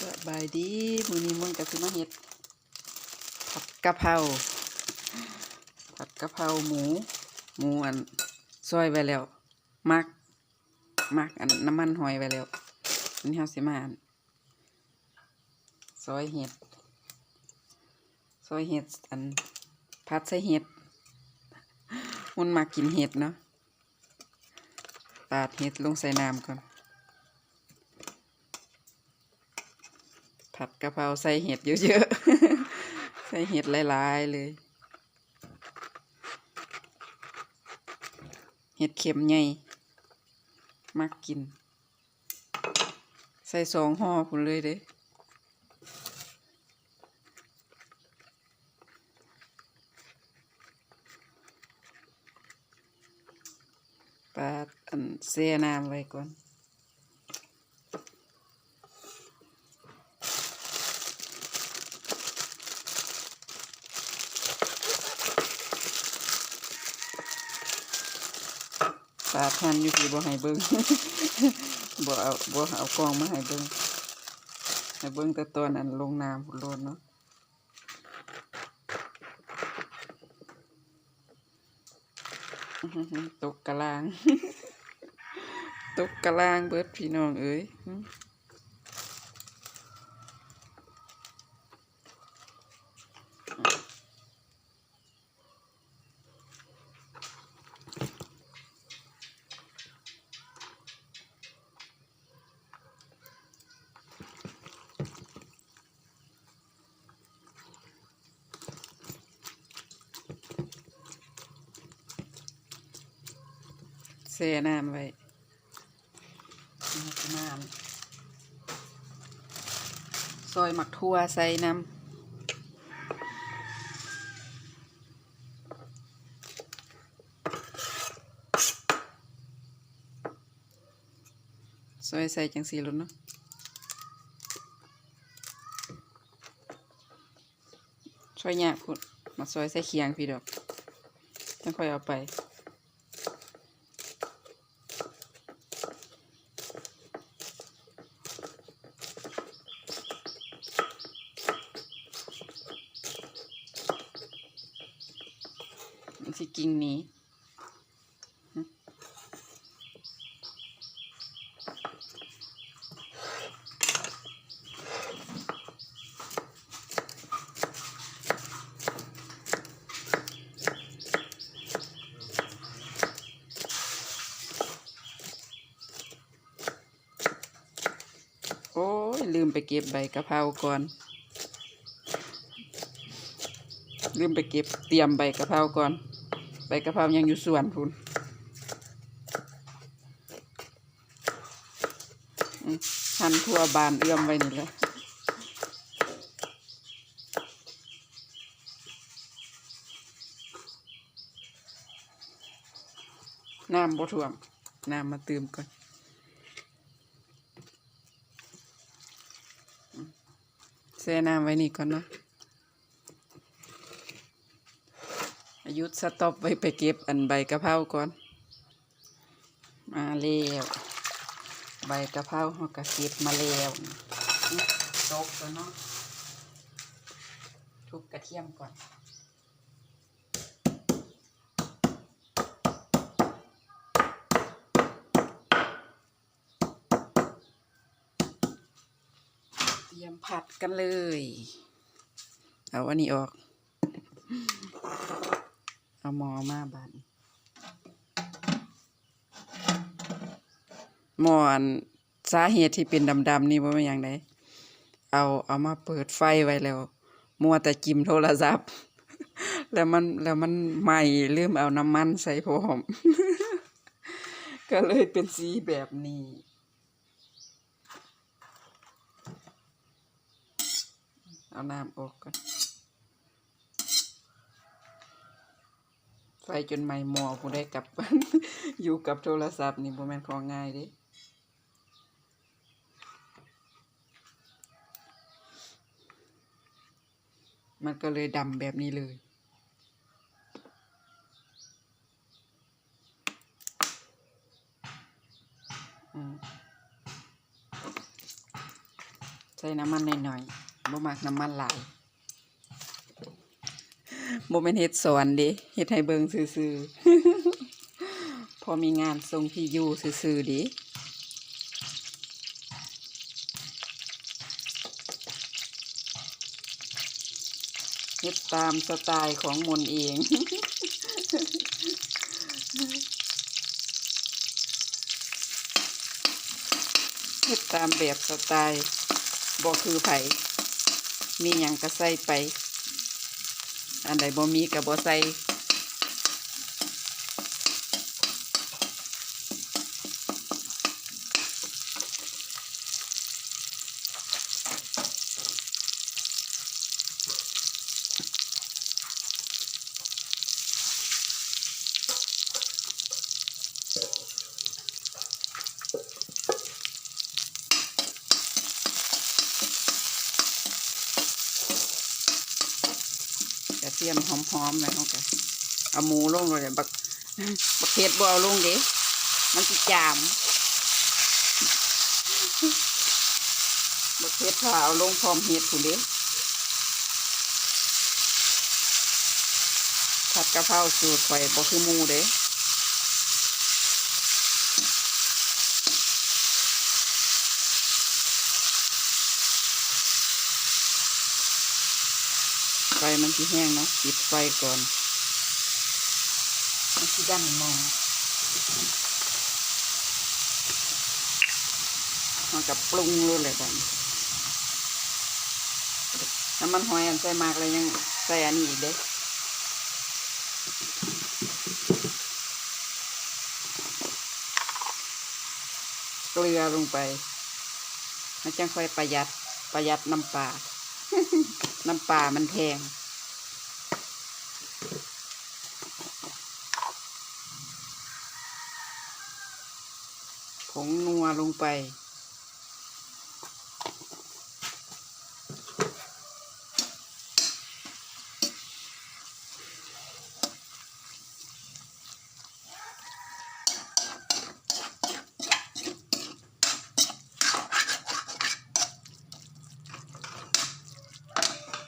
ສະບາຍດີ ມື້ນີ້ມົນກໍຊິມາເຮັດຜັດກະເພົາ ຜັດກະເພົາໝູ ໝູອັນຊອຍໄວ້ແລ້ວ ໝັກ ໝັກອັນນ້ຳມັນຫອຍໄວ້ແລ້ວ ອັນນີ້ເຮົາຊິມາອັນ ຊອຍເຫັດ ຊອຍເຫັດ ອັນ ຜັດໃສ່ເຫັດ ມົນມັກກິນເຫັດເນາະ ປາດເຫັດລົງໃສ່ນ້ຳກ່ອນ ຜັດກະເພົາໃສ່ເຫັດເຍີະໆ ໃສ່ເຫັດຫຼາຍໆເລີຍ ເຫັດເຂັມໃຫຍ່ ມັກກິນ. ໃສ່ສອງຫໍ່ພຸ້ນເລີຍເດ້ ປາດ ອັນ ແຊ່ນ້ຳໄວ້ກ່ອນ ປາດຫັ້ນຢູ່ພີ້ ບໍ່ໃຫ້ເບິ່ງ ບໍ່ເອົາ ບໍ່ເອົາກ້ອງມາໃຫ້ເບິ່ງ ໃຫ້ເບິ່ງແຕ່ຕອນອັນລົງນ້ຳພຸ້ນໂລດເນາະ ຕົກກະລ່າງ ຕົກກະລ່າງເບິດພີ່ນ້ອງເອີຍ. ແຊ່ນ້ຳໄວ້ ມາ ຊອຍໝາກຖົ່ວໃສ່ນຳ ຊອຍໃສ່ຈັ່ງຊີ້ໂລດເນາະ ຊອຍຍາກພຸ້ນ ມາຊອຍໃສ່ຄຽງພີ້ດອກ ຈັ່ງຄ່ອຍເອົາໄປ ມັນຊິກິ່ງໜີ. ໂອ້ຍ ລືມໄປເກັບໃບກະເພົາກ່ອນ ລືມໄປເກັບ ຕຽມໃບກະເພົາກ່ອນ ໃບກະເພົາຍັງຢູ່ສວນພຸ້ນ ອືມ ຫັ່ນທົ່ວບານເອື້ອມໄວ້ນີ້ແຫຼະ ນ້ຳບໍ່ຖ້ວມ ນ້ຳມາຕື່ມກ່ອນ. ແຊ່ນ້ຳໄວ້ນີ້ກ່ອນເນາະ ຢຸດສະຕັອບໄວ້ ໄປເກັບອັນໃບກະເພົາກ່ອນ ມາແລ້ວ ໃບກະເພົາເຮົາກະເກັບມາແລ້ວ ຕົກແລ້ວເນາະ ທຸບກະທຽມກ່ອນ. ຕຽມຜັດກັນເລີຍ ເອົາອັນນີ້ອອກ ເອົາໝໍ້ມາບາດນີ້ ໝໍ້ອັນ ສາເຫດທີ່ເປັນດຳໆນີ້ບໍ່ແມ່ນຫຍັງໃດ ເອົາ ເອົາມາເປີດໄຟໄວ້ແລ້ວ ມົວແຕ່ຈິ້ມໂທລະສັບ ແລ້ວມັນ ແລ້ວມັນໄໝ້ ລືມເອົານ້ຳມັນໃສ່ພ້ອມ ກໍເລີຍເປັນສີແບບນີ້. ເອົານ້ຳອອກກ່ອນ ໄຟຈົນໄໝ້ໝໍ້ ຜູ້ໃດກັບ ຢູ່ກັບໂທລະສັບນີ້ບໍ່ແມ່ນຂອງງ່າຍເດ້ ມັນກໍເລີຍດຳແບບນີ້ເລີຍ. ອືມ ໃ ໃສ່ນ້ຳມັນໜ້ອຍໆ ບໍ່ມັກນ້ຳມັນຫຼາຍ. ບໍ່ແມ່ນເຮັດສອນເດ້ ເຮັດໃຫ້ເບິ່ງຊື່ໆ ພໍມີງານສົ່ງທີ່ຢູ່ຊື່ໆເດ້. ເຮັດຕາມສະໄຕລ໌ຂອງມົນເອງ ເຮັດຕາມແບບສະໄຕບໍ່ຄືໃຜ ມີຫຍັງກະໃສ່ໄປ ອັນໃດບໍ່ມີກະບໍ່ໃສ່. ກະທຽມຫອມໆ ແລ້ວເຮົາກະເອົາໝູລົງໂລດ. ບັກ ບັກເຜັດບໍ່ເອົາລົງເດ້ ມັນຊິຈາມ. ບັກເຜັດຖ້າເອົາລົງພ້ອມເຫັດພຸ້ນເດ້. ຜັດກະເພົາສູດຂ້ອຍບໍ່ຄືໝູ່ເດ້. ໄຟມັນຊິແຮງເນາະ ປິດໄຟກ່ອນ ມັນຊິດັນໝໍ້. ເຮົາກະປຸງໂລດແຫຼະບາດນີ້. ນ້ຳມັນຫອຍອັນໃສ່ໝາກແລ້ວ ຍັງໃສ່ອັນນີ້ອີກເດ້ ເກືອລົງໄປ ມັນຈັ່ງຄ່ອຍປະຢັດ ປະຢັດນ້ຳປາ ນ້ຳປາມັນແພງ. ຜົງນົວລົງໄປ.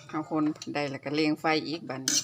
ເຮົາຄົນໄດ້ແລ້ວກະເລັ່ງໄຟອີກບາດນີ້.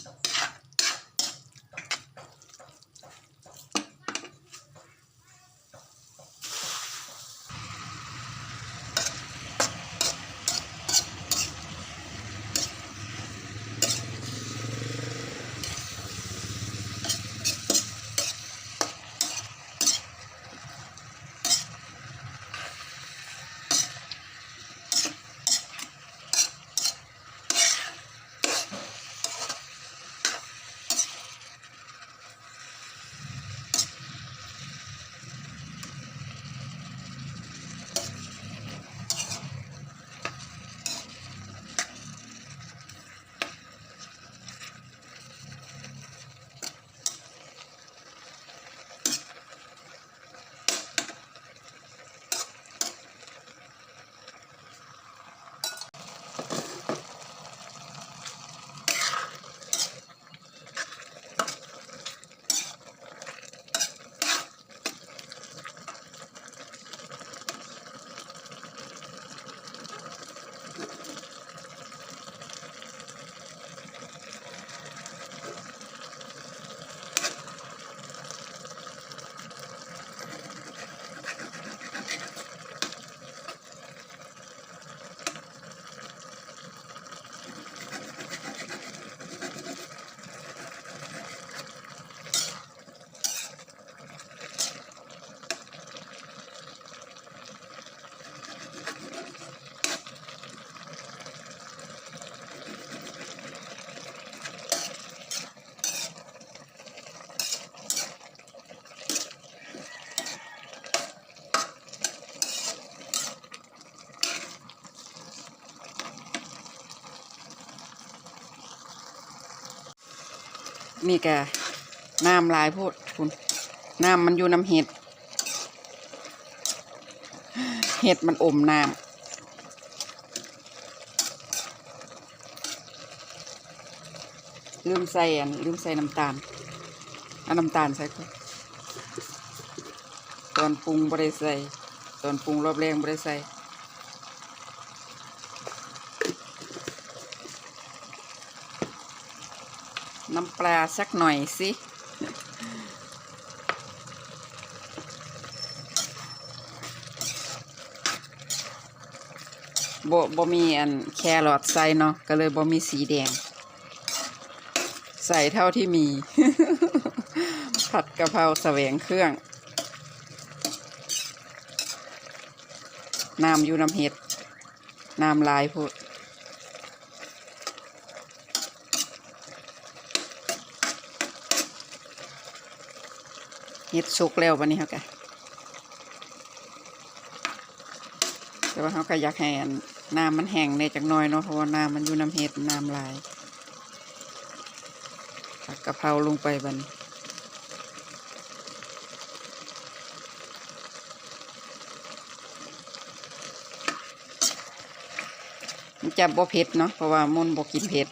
ນີ້ກະນ້ຳຫຼາຍໂພດພຸ້ນ ນ້ຳມັນຢູ່ນຳເຫັດ ເຫັດມັນອົມນ້ຳ. ລືມໃສ່ອັນ ລືມໃສ່ນ້ຳຕານ ເອົານ້ຳຕານໃສ່ກ່ອນ ຕອນປຸງບໍ່ໄດ້ໃສ່ ຕອນປຸງລອບແລງບໍ່ໄດ້ໃສ່. ນ້ຳປາສັກໜ້ອຍຊິ. ບໍ່ ບໍ່ມີອັນແຄຣອດໃສ່ເນາະ ກໍເລີຍບໍ່ມີສີແດງ. ໃສ່ເທົ່າທີ່ມີ. ຜັດກະເພົາສະແຫວງເຄື່ອງ. ນ້ຳຢູ່ນຳເຫັດ. ນ້ຳຫຼາຍໂພດ. ເຫັດສຸກແລ້ວ ບັດນີ້ເຮົາກະ ແຕ່ວ່າເຮົາກະຢາກໃຫ້ອັນ ນ້ຳມັນແຫ້ງແດ່ຈັກໜ້ອຍເນາະ ເພາະວ່ານ້ຳມັນຢູ່ນຳເຫັດ ນ້ຳຫຼາຍ. ຜັດກະເພົາລົງໄປບັດນີ້. ມັນຈະບໍ່ເຜັດເນາະ ເພາະວ່າມົນບໍ່ກິນເຜັດ.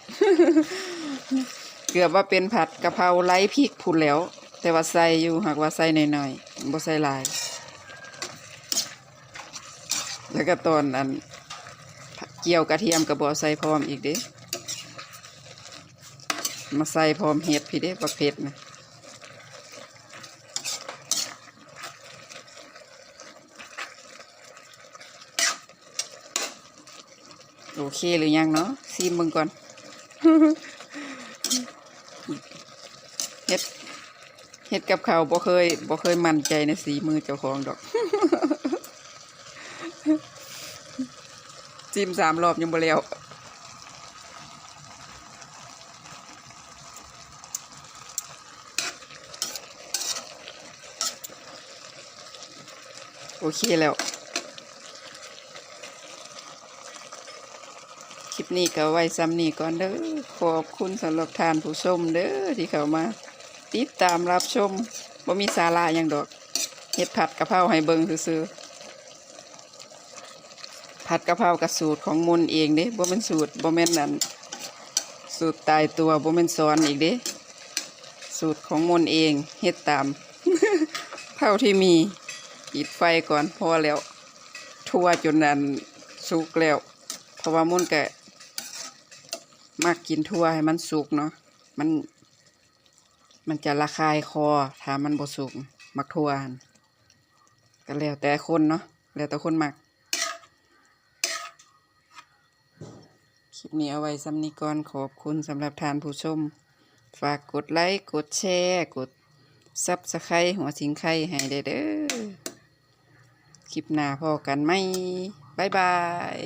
ເກືອບວ່າເປັນຜັດກະເພົາໄຮ້ພິກພຸ້ນແຫຼ້ວ ແຕ່ວ່າໃສ່ຢູ່ ຫາກວ່າໃສ່ໜ້ອຍໆ ບໍ່ໃສ່ຫຼາຍ. ແລ້ວກໍຕອນອັນ ກ່ຽວກະທຽມກໍບໍ່ໃສ່ພ້ອມອີກເດ້ ມາໃສ່ພ້ອມເຫັດພີ້ເດ້ ບັກເຜັດນະ. ໂອເຄຫຼືຍັງເນາະ ຊີມເບິ່ງກ່ອນ. ເຮັດ ເຮັດກັບເຂົ້າບໍ່ເຄີຍ ບໍ່ເຄີຍໝັ້ນໃຈໃນສີມືເຈົ້າຂອງດອກ. ຊີມສາມລອບຍັງບໍ່ແລ້ວ. ໂອເຄແລ້ວ. ຄລິບນີ້ກໍໄວ້ສ່ຳນີ້ກ່ອນເດີ. ຂອບຄຸນສຳລັບທ່ານຜູ້ຊົມເດີ ທີ່ເຂົ້າມາຕິດຕາມຮັບຊົມ. ບໍ່ມີສາລະຫຍັງດອກ ເຮັດຜັດກະເພົາໃຫ້ເບິ່ງຊື່ໆ. ຜັດກະເພົາກະສູດຂອງມົນເອງເດ້ ບໍ່ແມ່ນສູດ ບໍ່ແມ່ນອັນ ສູດຕາຍຕົວ ບໍ່ແມ່ນສອນອີກເດ້ ສູດຂອງມົນເອງ ເຮັດຕາມເທົ່າທີ່ມີ. ປິດໄຟກ່ອນ ພໍແລ້ວ ຖົ່ວຈົນອັນສຸກແລ້ວ ເພາະວ່າມົນກະມັກກິນຖົ່ວໃຫ້ມັນສຸກເນາະ ມັນ ມັນຈະລະຄາຍຄໍ ຖ້າມັນບໍ່ສຸກ ໝາກຖົ່ວຫັ້ນ. ກໍແລ້ວແຕ່ຄົນເນາະ ແລ້ວແຕ່ຄົນມັກ. ຄລິບນີ້ເອົາໄວ້ສ່ຳນີ້ກ່ອນ. ຂອບຄຸນສຳລັບທ່ານຜູ້ຊົມ. ຝາກກົດໄລ ກົດແຊ ກົດ Subscribe ຫົວສິງໄຄໃຫ້ແດ່ເດີ. ຄລິບໜ້າພໍ້ກັນໃໝ່. ບາຍບາຍ.